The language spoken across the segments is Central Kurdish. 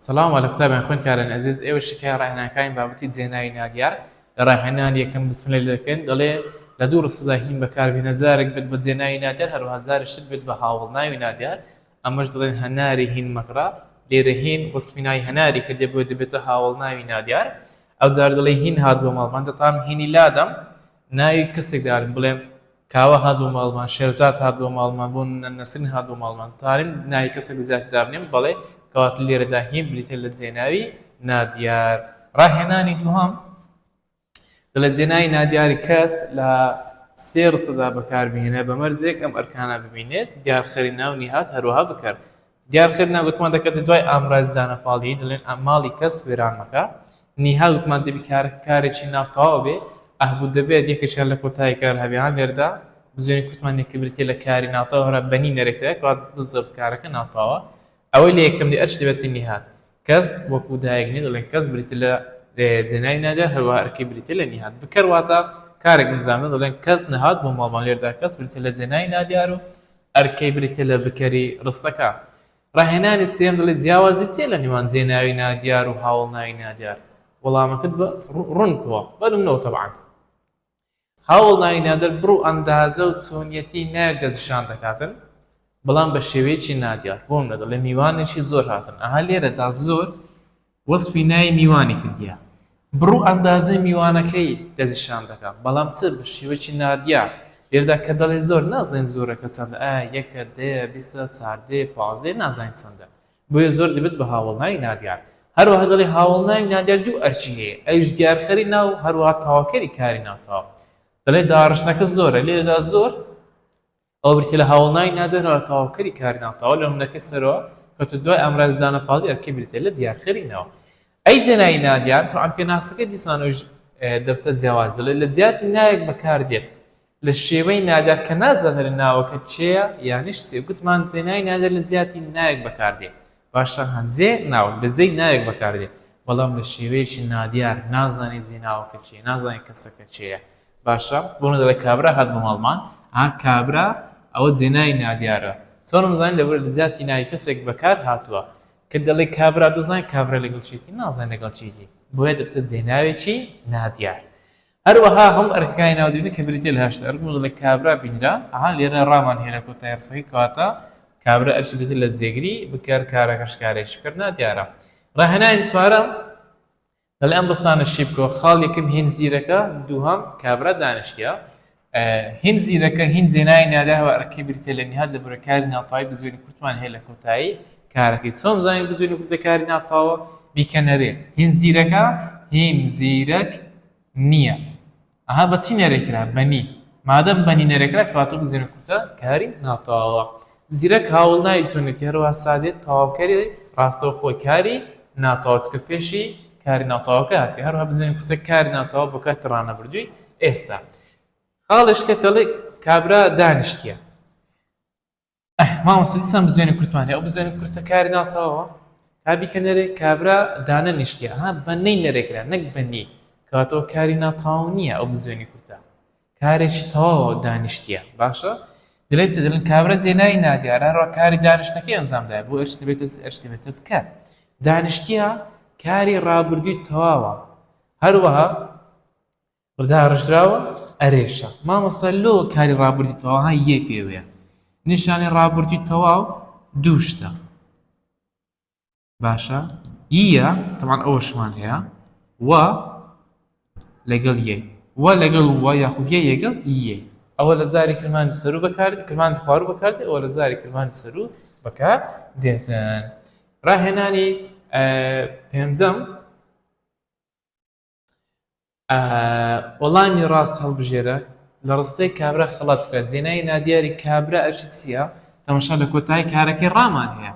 سڵاو لە قوتابیان خوێندکارانی ئەزیز ئێوە شکای ڕاهێنانەکانی بابەتی جێناوی نادیار لە ڕاهێنانی یەکەم بسم اللە دەکەن دەڵێ لە دوو ڕستەدا هین بەکاربهێنە جارێک بێت بە جێناوی نادیار هەروەها جارێکتر بێت بە هاوەڵناوی نادیار ئەمەش دەڵێن هەناری هین مەکڕە لێرە هین وەسفی ناوی هەناری کردێ بۆیە دەبێتە هاوەڵناوی نادیار ئەو جار دەڵێ هین هات بۆ ماڵمان دەتام هینی لادەم ناوی کەسێک دارم بڵێم کاوە هات بۆ ماڵمان، شێرزاد هات بۆ ماڵمان، بۆ نمونە نەسرین هات بۆ ماڵمان، تاریم ناوی کەسێک لە جیاتی دابنێم، بەڵێ، کەواتە لێرەدا هین بریتیە لە جێناوی نادیار. ڕاهێنانی دووهەم دەڵێ جێناوی نادیاری کەس لە سێ ڕستەدا بەکاربهێنە بە مەرجێک ئەم ئەرکانە ببینێت، دیارخەری ناو، نیهاد، هەروەها بکەر. دیارخەری ناو گوتمان دەکەوێتە دوای ئامرازی دانەپاڵی، دەڵێن ماڵی کەس وێران مەکە. نیهاد وتمان دەبی کارەکە کارێکی ناتەواو بێ، ئەهبوو دەبێت یەکێکیان لە کۆتایی کار هەبێ، ها لێرەدا بزوێنی کورتمان نیە کە بریتیە لە کاری ناتەواو هەرا بەنی نەرێکرایە کەوات بزەبت کارەکە ناتەواوە. ئەوەی لە یەکەم دێ ئەرچ دەبێتە نیهاد. کەس وەکوو دایک نیە دەڵێن کەس بریتیە لە جێناوی نادیار هەروەها ئەرکەی بریتیە لە نیهاد. بکەر واتە کارێک ئەنجام دەن دەڵێن کەس نەهات بۆ ماڵمان لێرەدا کەس بریتیە لە جێناوی نادیار و ئەرکەی بریتیە لە بکەری ڕستەکە. ڕاهێنانی سێیەم دەڵێت جیاوازی چییە لە نێوان جێناوی نادیار و هاوەڵناوی نادیار؟ وەڵامەکەت بە ڕوون بکەوە بە نمونەوە تەبعەن. هاوەڵناوی نادیار بڕ و ئەندازە و چۆنیەتی ناوێک دەستنیشان دەکاتن بەڵام بە شێوەیەکی نادیار. بۆ نمونە دەڵێ میوانێکی زۆر هاتن. ئەها لێرەدا زۆر وەسفی ناوی میوانی کردیە. بڕ و ئەندازەی میوانەکەی دەستنیشان دەکات، بەڵام چ بە شێوەیەکی نادیار. لێرەدا کە دەڵێ زۆر، نازانین زۆرەکە چەندە، ئایا یەکە، دەیە، بیستە، چاردەیە، پازدەیە، نازانین چەندە. بۆیە زۆر دەبێت بە هاوەڵناوی نادیار. هەروەها دەڵێ هاوەڵناوی نادیار دوو ئەرکی هەیە، ئەویش دیارخەری ناو و هەروەها تەواوکەری کاری ناتەواو. دەڵێ داڕشتنەکە زۆرە، لێرەدا زۆر ئەوە بریتیە لە هاوەڵناوی نادەرەوە تەواوکەری کاری ناتەواو لە نمونەکەی سەرەوە کەوتە دوای ئامرازی زانەپاڵی ئەرکەی بریتیە لە دیارخەری ناو. ئەی جێناوی نادیار تەبعەن پێناسەکەی دیسانەوەیش دەبتە جیاواز دەڵێت لە جیاتی ناوێک بەکاردێت لە شێوەی نادیار کە نازانرێت ناوەکە کێیە یانیش چیە گوتمان جێناوی نادیار لە جیاتی ناوێک بەکاردێت باشە هەن جێ ناو لە جێی ناوێک بەکاردێت بەڵام لە شێوەیەکی نادیار نازانێت جێ ناوەکە کێیە نازانێت کەسەکە کێیە باشە بۆ دەڵێ کابرا هات بۆ ماڵمان ها کابرا ئەوە جێناوی نادیارە چۆنم زانین لەبەر لە جیاتی ناوی کەسێک بەکار هاتووە کە دەڵێ کابرا دەزانین کابرا لەگەڵ چێتی نازانین لەگەڵ چێتی بۆیە دەبتە جێناوێکی نادیار هەروەها هەموو ئەرکەکانی ناو دەبینن کە بریتیە لە هەشت ئەرک دەڵێ کابرا بینرا ئەها لێرە ڕامان هەیە لە کۆتایی ڕستەکەی کەواتە کابرا ئەرکی بریتیە لە جێگری بکەر کارەکەش کارێکی بکەر نادیارە ڕاهێنانی چوارەم دەڵێ ئەم ڕستانە شی بکەوە خاڵ یەکەم هین زیرەکە دووهەم کابرا دانیشتیە هین زیرەکە هین جێناوی نادیار و ئەرکەی بریتیە لە نیهاد لە بەرەکاری ناتەواوی بزوێنی کورتمان هەیە لە کۆتایی کارەکەی چۆن بزانین بزوێنی کورتە کاری ناتەواوە بیکە نەرێ هین زیرەکە هین زیرەک نییە ئەها بە چی نەرێکرا بەنی مادەم بەنی نەرێکرا کەواتە بزوێنی کورتە کاری ناتەواوە زیرەک هاوڵ ناوی چۆنێتی هەروەها سادێت تەواوکەری ڕاستەوخۆی کاری ناتەواو چکە پێشی کاری ناتەواوەکە هاتیە هەروەها بزوێنی کورتە کاری ناتەواو بۆ کاتی ڕانەبردووی ئێستا خاڵێش کە دەڵێ کابرا دانیشتیە ئەه مامۆستا دیسان بزوێنی کورتمان هەیە ئەو بزوێنی کورتە کاری ناتەواوە کا بیکە نەرێ کابرا دانە نیشتیە ها بە نەی نەرێکرا نەک بە نی کەواتەوە کاری ناتەواو نییە ئەو بزوێنی کورتە کارێکی تەواوە دانیشتیە باشە دەلێن چ دەلێن کابرا جێناوی نادیارە هەروە کاری دانیشتەکەی ئەنجامدایە بۆ ئەرش دەبێتە ئەرش دەبێتە بکەر دانیشتیە کاری ڕابردووی تەواوە هەروەها داڕژراوە ئەرێشە مامۆستا لۆ کاری ڕابردووی تەواو ها یە پێوەیە نیشانەی ڕابردووی تەواو دوو شتە باشە یە تەمان ئەوەشمان هەیە و لەگەڵ یە و لەگەڵ و یاخود یە لەگەڵ یە ئەوە لە زاری کرمانجی سەروو بەکار کرمانجی خواروو بەکاردێ ئەوە لە زاری کرمانجی سەروو بەکار دێتن ڕاهێنانی پێنجەم وەڵامی ڕاست هەڵبژێرە لە ڕستەی کابرا خەڵات کرا جێناوی نادیاری کابرا ئەرکی چییە تەماشا لە کۆتایی کارەکەی ڕامان هەیە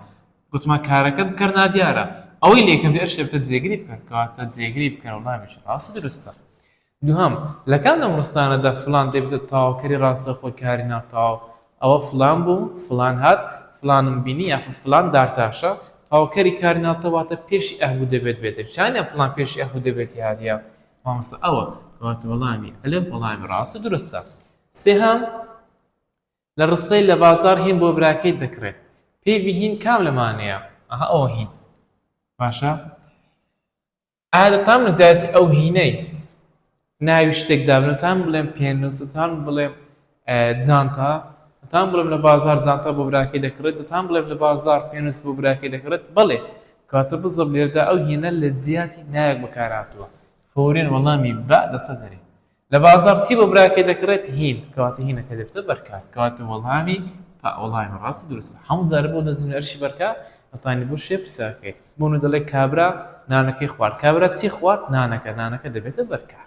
گوتمان کارەکە بکەر نادیارە ئەوەی لێکەم دێ ئەرشێ بتە جێگری بکەر کەواتە جێگری بکەر وەڵامێکی ڕاست دروستە دووهەم لە کام لەم ڕستانەدا فلان دەبێتە تەواوکەری ڕاستەوخۆی کاری ناتەواو ئەوە فلان بوو فلان هات فلانم بینی یاخود فلان دارتاشە تەواوکەری کاری ناتەواو واتە پێشی ئه و دەبێت بێتە چانە فلان پێشی ئه و دەبێت هاتیە مامۆستا ئەوە کەواتە وەڵامی ئەلف وەڵامی ڕاست و دروستە سێهەم لە ڕستەی لە بازاڕ هین بۆ براکەی دەکڕێت پەیڤی هین کام لەمانەیە ئەها ئەوە هین. باشە ئایا دەتان لە جیاتی ئەو هینەی ناوی شتێک دابنێم تان بڵێم پێنووس دەتان بڵێم جانتا دەتان بڵێم لە بازار جانتا بۆ براکەی دەکڕێت دەتان بڵێم لە بازار پێنووس بۆ براکەی دەکڕێت بەڵێ کەواتە بزەب لێرەدا ئەو هینە لە جیاتی ناوێک بەکارهاتووە فەورێن وەڵامی بە دەسە دەرێ لە بازاڕ چی بۆ براکەی دەکڕێت؟ هین، کەواتە هینەکە دەبێتە بەرکار، کەواتە وەڵامی پا وەڵامی ڕاست و دروستە. هەموو جارێ بۆ دەزوونی ئەرشی بەرکا دەتوانی بۆ شێ پرسیار بکەیت. بۆ نموونە دەڵێ کابرا نانەکەی خوارد. کابرا چی خوارد؟ نانەکە. نانەکە دەبێتە بەرکار.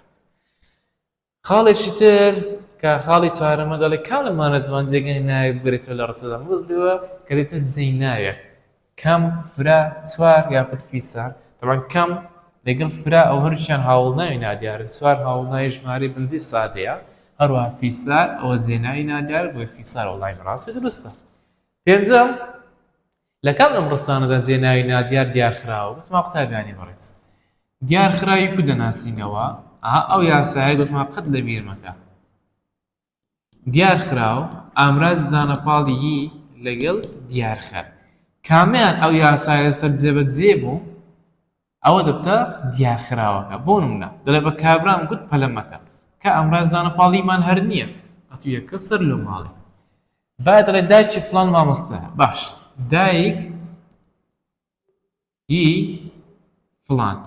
خاڵێکی تر کە خاڵی چوارەمە دەڵێ کام لەمانە دەتوان جێگای ناوێک بگرێتەوە لە ڕستەدا؟ مەبەست لێوە کە دێتە جێی ناوێک. کەم، فرە، چوار یاخود فیسار، تەبعەن کەم لەگەڵ فرە ئەو هەردووکیان هاوەڵناوی نادیارن، چوار هاوەڵناوی ژمارەی بنجی سادەیە، هەروەها فیسار ئەوە جێناوی نادیارە بۆیە فیسار وەڵامی ڕاست و دروستە. پێنجەم، لە کام لەم ڕستانەدا جێناوی نادیار دیارخراوە؟ گوتمان قوتابیانی بەڕێز دیارخراوی کو دەناسینەوە؟ ئەها ئەو یاسایە گوتمان قەت لەبیر مەکە. دیارخراو، ئامرازی دانەپاڵی ی لەگەڵ دیارخەر. کامیان ئەو یاسایە لەسەر جێبەجێ بوو، ئەوە دەبتە دیارخراوەکە. بۆ نمونە، دەڵێ بە کابرام گوت پەلە مەکە. کە ئامراز دانەپاڵیمان هەر نییە. ئەتوو یەکە سەر لۆ ماڵێ. با دەڵێ دایکی فڵان مامۆستایە. باش دایک ی فڵان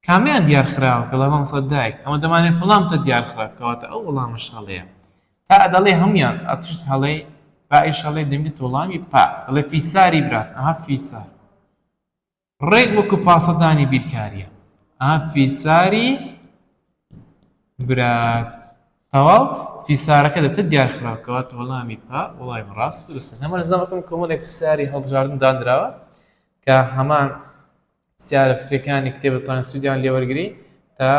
کامیان دیار خراوە کە مامۆستا دایک ئەمە دەمانێ فڵان بتە دیار خراپ کەواتە ئەو وەڵامەش هەڵەیە تا دەڵێ هەمویان ئەتوشت هەڵەی پائیش هەڵەی دەمێت وەڵامی پا دەڵێ فیساری برات ئەها فیسار ڕێک وەکو پاسەدانی بیرکاریە ئەها فیساری برات تەواو فیسارەکە دەبتە دیار خراپ کەواتە وەڵامی پا وەڵامی ڕاست و دروستە هەمە نزامەکەم کۆمەڵێک پرسیاری هەڵبژاردن دانراوە کە هەمان پرسیارە فکرەکانی کتێبتان سوودیان لێوەرگری تا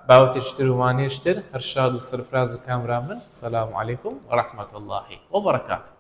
باوەتێکی تر و وانەیەکی تر هەر شاد و سەرفراز و کامران بن سلام علیکم و رحمة الله وبرکاته.